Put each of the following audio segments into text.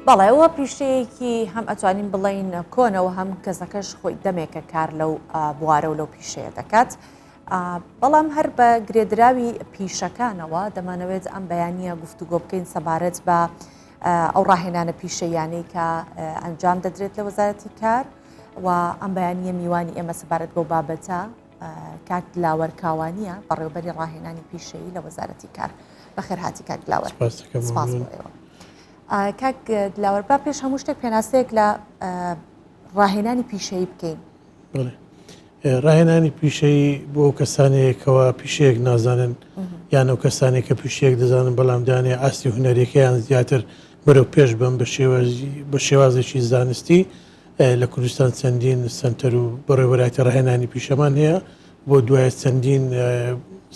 بەڵێ ئەوە پیشەیەکی هەم ئەتوانین بڵێین کۆنە و هەم کەسەکەش خۆی دەمێکە کار لەو بوارە و لەو پیشەیە دەکات. بەڵام هەر بە گرێدراوی پیشەکانەوە دەمانەوێت ئەم بەیانیە گفتوگۆ بکەین سەبارەت بە ئەو ڕاهێنانە پیشەیانەی کە ئەنجام دەدرێت لە وەزارەتی کار و ئەم بەیانیە میوانی ئێمە سەبارەت بەو بابەتە کاک دلاوەر کاوانیە بەڕێوبەری ڕاهێنانی پیشەیی لە وەزارەتی کار. بەخێرهاتی کاک دلاوەر. سپاس بۆ ئێوە. کاک دلاوەر با پێش هەموو شتێک پێناسەیەک لە ڕاهێنانی پیشەیی بکەین. ڕاهێنانی پیشەیی بۆ ئەو کەسانەیە کەوا پیشەیەک نازانن یان ئەو کەسانێک کە پیشەیەک دەزانن بەڵام دانێ ئاستی هونەریەکەیان زیاتر بەرەو پێش بم بە شێوازێکی زانستی لە کوردستان چەندین سەنتەر و بەڕێوەبەرایەتی ڕاهێنانی پیشەمان هەیە بۆ دوایە چەندین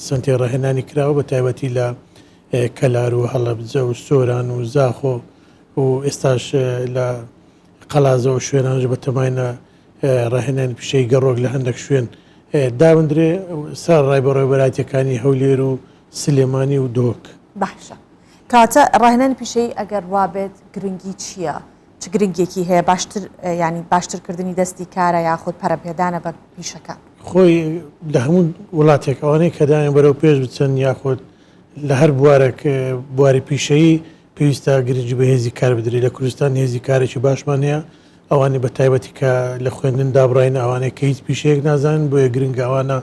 سەنتەری ڕاهێنانی کراوە بە تایبەتی لە کەلار و هەڵەبجە و سۆران و زاخۆ و ئێستاش لە قەلازە و شوێنانش بە تەماینە ڕاهێنانی پیشەی گەڕۆک لە هەندێک شوێن دابندرێ سەر ڕای بەڕێوەبەرایەتیەکانی هەولێر و سلێمانی و دهۆک. باشە کەواتە ڕاهێنانی پیشەیی ئەگەر وابێت گرنگی چییە؟ چ گرنگیەکی هەیە باشتر یانی باشتر کردنی دەستی کارە یاخود پەرەپێدانە بە پیشەکان؟ خۆی لە هەموو وڵاتێک ئەوانەی کە دایان بەرەو پێش بچن یاخود لە هەر بوارێک بواری پیشەیی پێویستە گرنگی بە هێزی کار بدرێت لە کوردستان هێزی کارێکی باشمان هەیە ئەوانەی بە تایبەتی کە لە خوێندن دابڕاین ئەوانەی کە هیچ پیشەیەک نازانن بۆیە گرنگە ئەوانە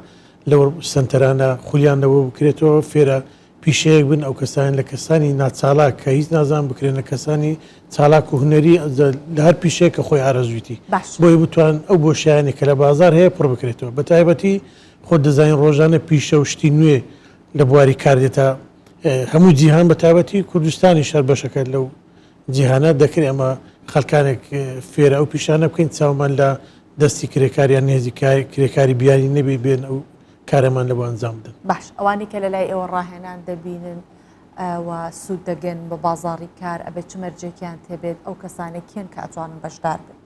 لەو سەنتەرانە خولیان لەوە بکرێتەوە فێرە پیشەیەک بن ئەو کەسانە لە کەسانی ناچالاک کە هیچ نازان بکرێنە کەسانی چالاک و هونەری لە هەر پیشەیەک کە خۆی ئارەزوویتی بۆیە بتوان ئەو بۆشایانەی کە لە بازار هەیە پڕ بکرێتەوە بە تایبەتی خۆت دەزانین ڕۆژانە پیشە و شتی نوێ لە بواری کار دێتە هەموو جیهان بە تایبەتی کوردستانیش هەر بەشەکە لەو جیهانە دەکرێت ئەمە خەڵکانێک فێرە ئەو پیشانە بکەین چاومان لە دەستی کرێکاریان هێزی کرێکاری بیانی نەبی بێن ئەو کارەمان لە بۆ ئەنجام بدەن. باش ئەوانەی کە لەلای ئێوە ڕاهێنان دەبینن و سوود دەگەن بە بازاڕی کار ئەبێت چ مەرجێکیان تێبێت ئەو کەسانە کێن کە ئەتوانن بەشدار بن؟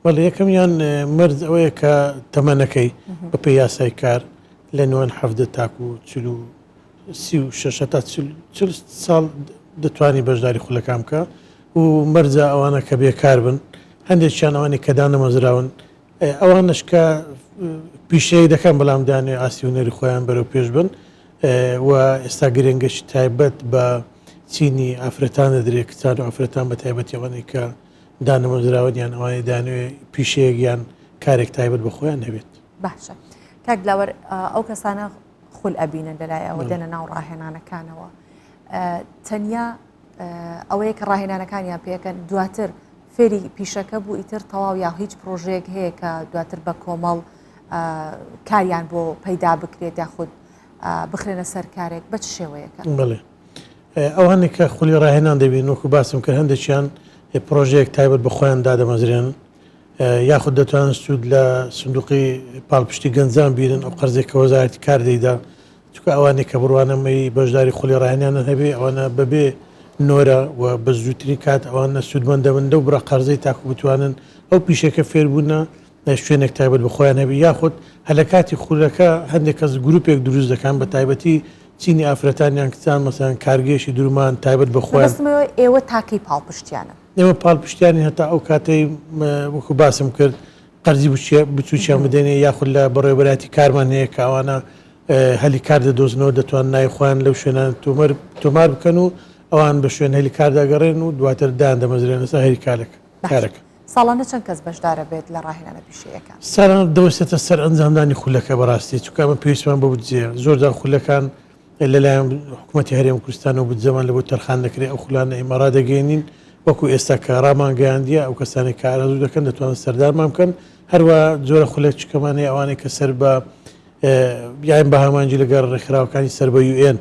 بەڵێ یەکەمیان مەرج ئەوەیە کە تەمەنەکەی بەپێی یاسای کار لە نێوان 17 تاکو 36 هەتا 40 ساڵ دەتوانانی بەشداری خولەکان بکە و مەرجە ئەوانە کە بێکار بن هەندێکیان ئەوانەی کە دانەمەزراون ئەوانەش کە پیشەیەک دەکەن بەڵام دانێ ئاستی هونەری خۆیان بەرەو پێش بن و ئێستا گرنگەشی تایبەت بە چینی ئافرەتان دەدرێت کچان و ئافرەتان بە تایبەتی ئەوانەی کە دانەمەزراون یان ئەوانەی دانەوێ پیشەیەک یان کارێک تایبەت بە خۆیان هەبێت. باشە کاک دلاوەر ئەو کەسانە خول ئەبینن لەلای ئەوە دێنە ناو ڕاهێنانەکانەوە تەنیا ئەوەیە کە ڕاهێنانەکانیان پێکەن دواتر فێری پیشەکە بوو ئیتر تەواو یا هیچ پرۆژەیەک هەیە کە دواتر بە کۆمەڵ کاریان بۆ پەیدا بکرێت یاخود بخرێنە سەر کارێک بە چ شێوەیەکە؟ بڵێ ئەوانێک کە خولی ڕاهێنان دەبین وەکو باسم کرد هەندێکیان پرۆژەیەک تایبەت بە خۆیان دادەمەزرێنن یاخود دەتوانن سوود لە سندوقی پاڵپشتی گەنجان بیرن ئەو قەرزێک کە وەزارەتی کار دەیدا چونکە ئەوانەی کە بڕوانامەی بەشداری خولی ڕاهێنانیان هەبێ ئەوانە بەبێ نۆرە و بە زووترین کات ئەوانە سوودمەند دەبن لەو بڕە قەرزەی تاکو بتوانن ئەو پیشەکە فێربوونە شوێنێک تایبەت بە خۆیان هەبێ یاخود هەر لە کاتی خولەکە هەندێک کەس گروپێک دروست دەکەن بە تایبەتی چینی ئافرەتان یان کچان مەسەلەن کارگەیەکی درومان تایبەت بە خۆیان. مەبەستم ئەوەیە ئێوە تا کەی پاڵپشتیانن؟ ئێمە پاڵپشتیانین هەتا ئەو کاتەی وەکو باسم کرد قەرزی بچووکیان بدەینێ یاخود لە بەڕێوەبەرایەتی کارمان هەیە کە ئەوانە هەلی کار دەدۆزنەوە دەتوان ناوی خۆیان لەو شوێنانە تۆمار بکەن و ئەوان بە شوێن هەلی کار دەگەڕێن و دواتر دایان دەمەزرێنە سەر هەلی کارەکە. ساڵانە چەند کەس بەشدارە بێت لە ڕاهێنانە پیشەیەکان؟ ساڵانە دەوەستێتە سەر ئەنجامدانی خولەکە بەڕاستی چونکە ئەمە پێویستمان بە بودجەیە زۆر جار خولەکان لەلایەن حکومەتی هەرێم کوردستانەوە بودجەمان لە بۆ تەرخان دەکرێت ئەو خولانە ئێمە ڕادەگەیەنین وەکو ئێستا کە ڕامانگەیاندیە ئەو کەسانەی کە ئارەزوو دەکەن دەتوانن سەردانمان بکەن هەروە جۆرە خولێکچکەمان هەیە ئەوانەی کە سەر بە یان بە هامانجی لەگەڵ ڕێکخراوەکانی سەر بە یوئێن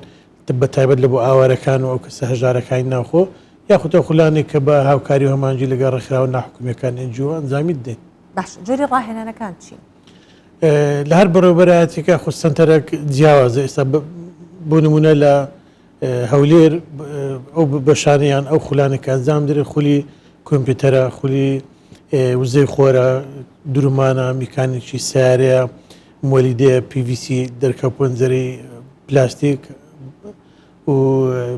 بە تایبەت لە بۆ ئاوارەکان و ئەو کەسە هەژارەکانی ناوخۆ یاخود ئەو خولانێک کە بە هاوکاری و هەمانجی لەگەڵ ڕێکخراوە ناحکومیەکان NGO ئەنجامی دەدەین. باش جۆری ڕاهێنانەکان چین؟ لە هەر بەڕێوەبەرایەتێکە خۆ سەنتەرەک جیاوازە ئێستا بۆ نمونە لە هەولێر ئەو بەشانیان ئەو خولانە کە ئەنجام درێت خولی کۆمپیوتەرە خولی وزەی خۆرە درومانە میکانیکی سیارەیە مۆلیدەیە PVC دەرکە پەنجەرەی پلاستیک و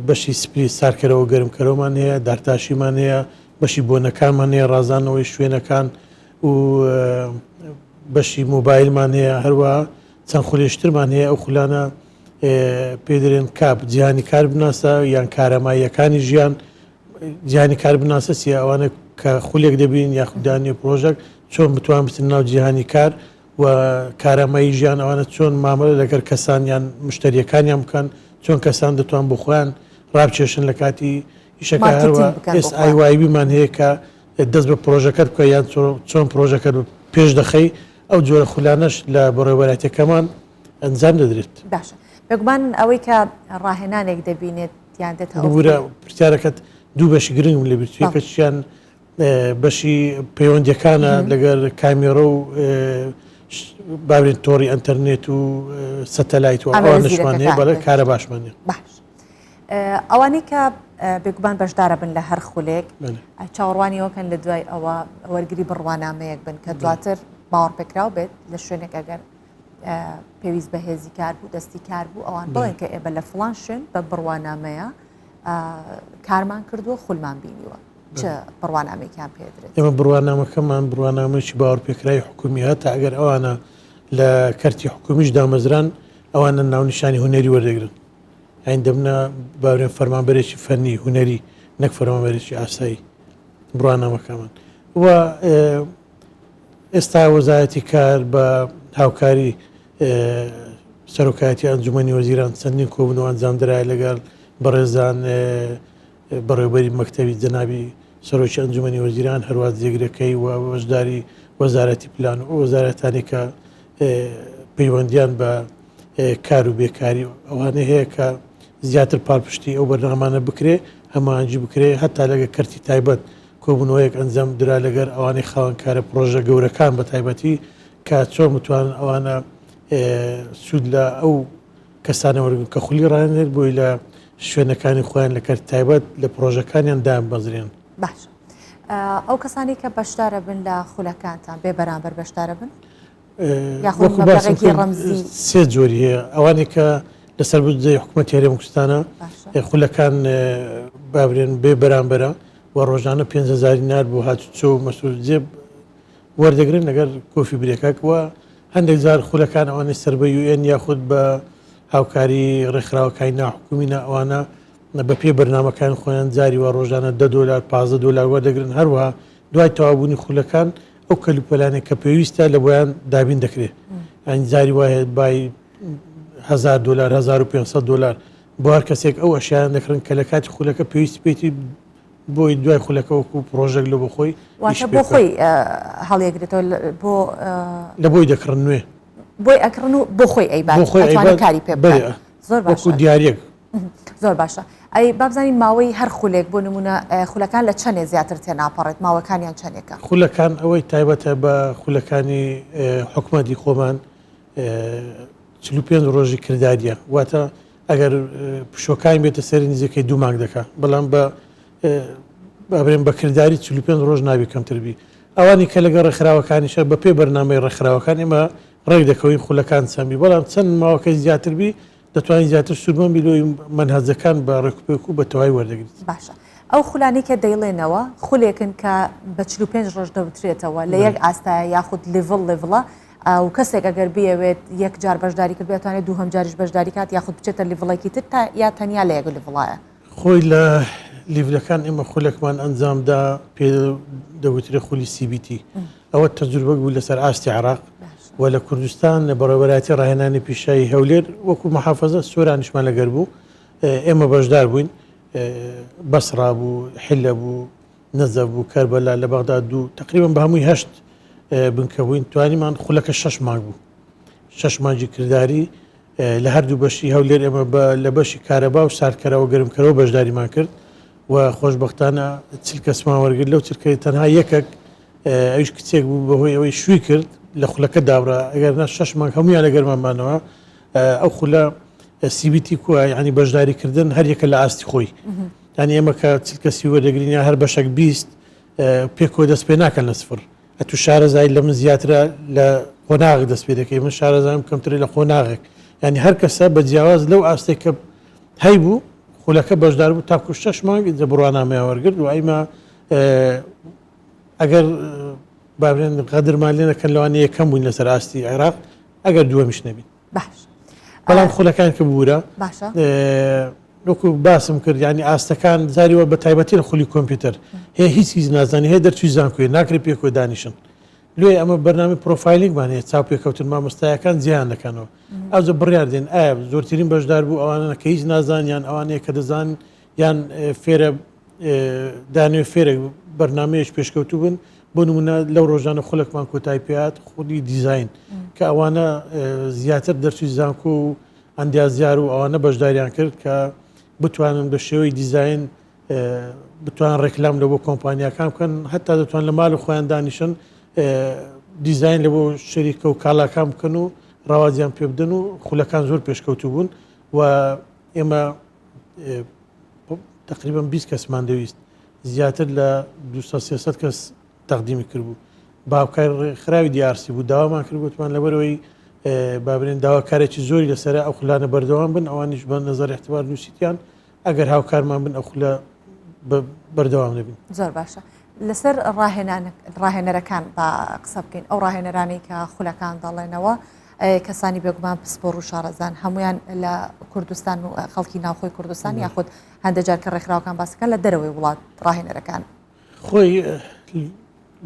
بەشی سپلی سارکەرەوە گەرمکەرەوەمان هەیە دارتاشیمان هەیە بەشی بۆنەکانمان هەیە، ڕازاندنەوەی شوێنەکان و بەشی مۆبایلمان هەیە، هەروەها چەند خولێشترمان هەیە، ئەو خولانە پێ دەرێن کاپ، جیهانی کار بناسە یان کارەماییەکانی ژیان. جیهانی کار بناسە چیە؟ ئەوانە کە خولێک دەبین یاخود دانێ پرۆژەک چۆن بتوان بچن ناو جیهانی کار و کارامەیی ژیان، ئەوانە چۆن مامەلە لەگەر کەسان یان مشتەریەکانیان بکەن، چۆن کەسان دەتوان بۆ خۆیان ڕابکێشن لە کاتی ئیشەکە. هەروە ئێس ئای وای بیمان هەیە کە دەست بە پرۆژەکەت بکە یان چۆن پرۆژەکەت پێش دەخەی، ئەو جۆرە خولانەش لە بەڕێوەبەرایەتیەکەمان ئەنجام دەدرێت. باشە بێگومان ئەوەی کە ڕاهێنانێک دەبینێت یان دێتە ئەو ببورە پرسیارەکەت دوو بەشی گرنگم لەبیر چوو، یەکێکیان بەشی پەیوەندیەکانە لەگەر کامێرە و باورێن تۆڕی ئەتەرنێت و سەتەلایت و ئەوانشمان هەیە، بەڵێ کارە باشمان هەیە. باش ئەوانەی کە بێگومان بەشدارە بن لە هەر خولێک چاوەڕوانی ئەوکەن لە دوای ئەوە وەرگری بڕوانامەیەک بن کە دواتر باوەڕپێکراو بێت لە شوێنێک ئەگەر پێویست بە هێزی کار بوو دەستی کار بوو ئەوان بڵێن کە ئێمە لە فڵان شوێن بە بڕوانامەیە کارمان کردووە خولمان بینیوە چ بڕوانامێکیان پێدرێت؟ ئێمە بڕوانامەکەمان بڕوانامەیەکی باوەڕپێکراوی حکومی هەتا ئەگەر ئەوانە لە کەرتی حکومیش دامەزران ئەوانە ناونیشانی هونەری وەردەگرن یانی دەبنە باورێن فەرمانبەرێکی فەنی هونەری نەک فەرمانبەرێکی ئاسایی بڕوانامەکەمان و ئێستا وەزارەتی کار بە هاوکاری سەرۆکایەتی ئەنجومەنی وەزیران چەندین کۆبوونەوە ئەنجامدرایە لەگەڵ بەڕێزان بەڕێوبەری مەکتەبی جەنابی سەرۆکی ئەنجومەنی وەزیران هەروە جێگرەکەی و بەشداری وەزارەتی پلان و وەزارەتانی کە پەیوەندیان بە کار و بێکاری ئەوانە هەیە کە زیاتر پاڵپشتی ئەو بەرنامانە بکرێ هەماهەنگی بکرێ هەتا لەگە کەرتی تایبەت کۆبوونەوەیەک ئەنجام درا لەگەر ئەوانەی خاوەن کارە پڕۆژە گەورەکان بە تایبەتی کە چۆن بتوانن ئەوانە سوود لە ئەو کەسانە وەرگن کە خولی ڕاهێنێت بۆی لە شوێنەکانی خۆیان لە کەرتی تایبەت لە پڕۆژەکانیان دابمەزرێن. باشە ئەو کەسانەی کە بەشدارە بن لە خولەکانتان بێ بەرامبەر بەشدارە بن؟ یاخود وەکو باسم مەبلەغێکی کرد ڕەمزی؟ سێ جۆری هەیە ئەوانەی کە لەسەر بودجەی حکوومەتی هەرێمی کوردستانە باشە خولەکان بابرێن بێ بەرامبەرە و ڕۆژانە 5000 دینار بۆ هاتوچۆ و مەسرور جێب وەردەگرن لەگەر کۆفی برێکەک و هەندێک جار خولەکان ئەوانەی سەر بە یوئێن یاخود بە هاوکاری ڕێکخراوەکانی ناحکومی نا ئەوانە بە پێی بەرنامەکانی خۆیان جاری وا ڕۆژانە دە دۆلار 15 دۆلار وەردەگرن هەروەها دوای تەواوبوونی خولەکان ئەو کەلوپەلانەی کە پێویستە لە بۆیان دابین دەکرێت یانی جاری وایە بای 1000 دلار 1500 دلار بۆ هەر کەسێک ئەو ئەشیان دەکڕن کە لە کاتی خولەکە پێویستی پێیتی بۆی دوای خولەکە وەکو پرۆژێک لە بۆ خۆی واتە بۆ خۆی هەڵیەگرێتەوە بۆ لە بۆی دەکڕن نوێ بۆی ئەکڕن و بۆ خۆی ئەیبات بۆ خۆی کاری پێ بکات زۆر باشە وەکو دیاریەک زۆر باشە ئەی بابزانین ماوەی هەر خولێک بۆ نمونە خولەکان لە چەنێ زیاتر تێناپەڕێت ماوەکانیان چەنێکە؟ خولەکان ئەوەی تایبەتە بە خولەکانی حکومەتی خۆمان 45 ڕۆژی کرداریە واتە ئەگەر پشوەکانی بێتە سەری نزیکەی دوو مانگ دەکا بەڵام بە بابرێن بە کرداری 45 ڕۆژ نابی کەمتر بی ئەوانی کە لەگەڵ ڕێکخراوەکانیشە بە پێی بەرنامەی ڕێکخراوەکان ئێمە ڕێک دەکەوین خولەکان چەند بی بەڵام چەند ماوەکەی زیاتر بی دەتوانین زیاتر سوودمەند بی لۆی مەنهەجەکان بە ڕێکوپێک و بە تەواوی وەردەگریت. باشە ئەو خولانەی کە دەیڵێنەوە خولێکن کە بە 45 ڕۆژ دەوترێتەوە لە یەک ئاستایە یاخود level level ە و کەسێک ئەگەر بیەوێت یەک جار بەشداری کرد بتوانێت دووهەم جاریش بەشداری کات یاخود بچێتە level ێکی تر تا یا تەنیا لە یەک level ایە؟ خۆی لە level ەکان ئێمە خولێکمان ئەنجامدا پێ دەگوترێ خولی CBT ئەوە تەجروبەک بوو لەسەر ئاستی عێراق و لە کوردستان لە بەڕێوەبەرایەتی ڕاهێنانی پیشایی هەولێر وەکو محافەزە سۆرانیشمان لەگەر بوو ئێمە بەشدار بووین بەسڕا بوو حلە بوو نەجەف بوو کەربەلا لە بەغدا دوو تقریبا بە هەمووی هەشت بنکە بووین توانیمان خولەکە شەش مانگ بوو شەش مانگی کرداری لە هەردوو بەشی هەولێر ئێمە بە لە بەشی کارەبا و ساردکەرەوە گەرمکەرەوە بەشداریمان کرد و خۆشبەختانە چل کەسمان وەرگرت لەو چل تەنها یەکێک ئەویش کچێک بوو بەهۆی ئەوەی شووی کرد لە خولەکە دابرا ئەگەر نا شەش مانگ هەمویان لەگەرمان مانەوە ئەو خولە CBT کووە ینی بەشداریکردن هەر یەکە لە ئاستی خۆی ینی ئێمە کە چل کەسی وەردەگرین یا هەر بەشێک 20 پێکەوە دەست پێ ناکەن لە سفر ئەتو شارەزای لە من زیاترە لە قۆناغێک دەست پێ دەکەی من شارەزایم کەمترە لە قۆناغێک یعنی هەر کەسە بە جیاواز لەو ئاستێک کە هەیبوو خولەکە بەشدار بوو تاکو شەش مانگ ئینجا بڕوانامەیان وەرگرت و ئەیمە ئەگەر بابرێن غەدرمان لێ نەکەن لەوانەیە یەکەم بووین لەسەر ئاستی عێراق ئەگەر دووەمیش نەبین. باش بەڵام خولەکان کە بورە باشە وەکو باسم کرد ینی ئاستەکان زاریوە بە تایبەتی لە خولی کۆمپیوتەر هەیە هیچ هیچ نازانی هەیە دەرچوی زانکۆی ناکرێت پێکەوە دانیشن لێ ئەمە بەرنامەی profiling مان هەیە چاوپێکەوتن مامۆستایەکان جیان دەکەنەوە ئەوجە بڕیار دێن ئایا زۆرترین بەشدار بوو ئەوانە کە هیچ نازان یان ئەوانەیە کە دەزان یان فێرە دانێ فێرە بەرنمەیەش پێشکەوتوو بن بۆ نمونە لەو ڕۆژانە خولەکمان کۆتای پێات خولی دیزین کە ئەوانە زیاتر دەرچوی زانکۆ و ئەندازیار و ئەوانە بەشداریان کرد کە بتوانن بە شێوەی دیزین بتوان ڕێکلام لە بۆ کۆمپانیاکان بکەن هەتا دەتوان لە مال و خۆیان دانیشن دیزین لە بۆ شەریکە و کاڵاکان بکەن و ڕاوازیان پێ بدەن و خولەکان زۆر پێشکەوتوو بوون و ئێمە تقریبا 20 کەسمان دەویست زیاتر لە 200 300 کەس تەقدیمی کردبوو بە هاوکاری ڕێکخراوی DRC بوو داوامان کرد گوتمان لەبەرەوەی بابرێن داواکارێکی زۆری لەسەر ئەو خولانە بەردەوام بن ئەوانیش بە نظر اعتبار نووسیتیان ئەگەر هاوکارمان بن ئەو خولە بەردەوام دەبین. زۆر باشە لەسەر ڕاهێنەرەکان با قسە بکەین ئەو ڕاهێنەرانەی کە خولەکان دەڵێنەوە کەسانی بێگومان پسپۆڕ و شارەزان هەمویان لە کوردستان و خەڵکی ناوخۆی کوردستان یاخود هەندێک جار کە ڕێکخراوەکان باسەکان لە دەرەوەی وڵات ڕاهێنەرەکان خۆی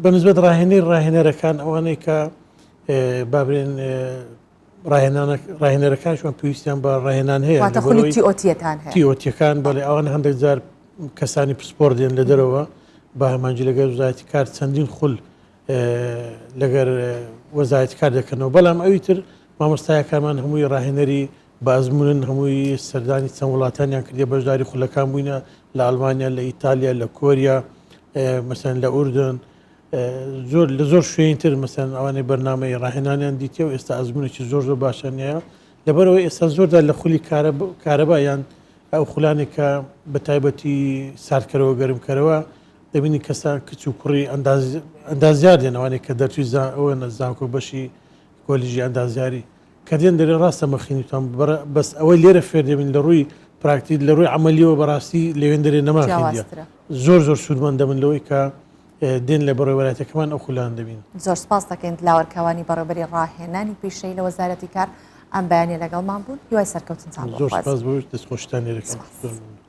بە نسبەت ڕاهێنەی ڕاهێنەرەکان ئەوانەی کە بابرێن ڕاهێنەرەکانشمان پێویستیان بە ڕاهێنان هەیە واتە خولی TOT یەتان هەیە. TOT یەکان بەڵێ ئەوان هەندێک جار کەسانی پسپۆڕ دێن لە دەرەوە بە هەمانجی لەگەر وەزارەتی کار چەندین خول لەگەر وەزارەتی کار دەکەنەوە بەڵام ئەوی تر مامۆستایەکانمان هەمووی ڕاهێنەری بە ئەزمونن هەمووی سەردانی چەند وڵاتانیان کردی بەشداری خولەکان بووینە لە ئەڵمانیا لە ئیتالیا لە کۆریا مەسەن لە ئوردن زۆر لە زۆر شوێنی تر مەسەن ئەوانەی بەرنامەی ڕاهێنانیان دیتیە و ئێستا ئەزمونێکی زۆر زۆر باشیان هەیە لەبەرەوەی ئێستا زۆردا لە خولی کارەبا یان ئەو خولانێک کە بە تایبەتی ساردکەرەوە گەرمکەرەوە دەبینی کەسان کچ و کوڕی ئەندازیار دێن ئەوانەی کە دەرچووی ئەوەنە زانکۆ بەشی کۆلیژی ئەندازیاری کە دێن دەرێ ڕاستە مەخینیتان بەس ئەوەی لێرە فێر دەبین لە ڕووی پراکتیک لە ڕووی عملیەوە بەڕاستی لەوێن دەرێ نەمان زۆر زۆر سوودمەند دەبن لەوەی کە دێن لە بەڕێوەبەرایەتیەکەمان ئەو خولانە دەبینن. زۆر سپاس دەکەین دلاوەر کاوانی بەڕێوەبەری ڕاهێنانی پیشەیی لە وەزارەتی کار ئەم بەیانیە لەگەڵمان بوون هیوای سەرکەوتنتان بۆ زۆر خوازین. سپاس بۆ دەستخۆشیتان لێ دەکەم. سپاس. زۆر مەمنون.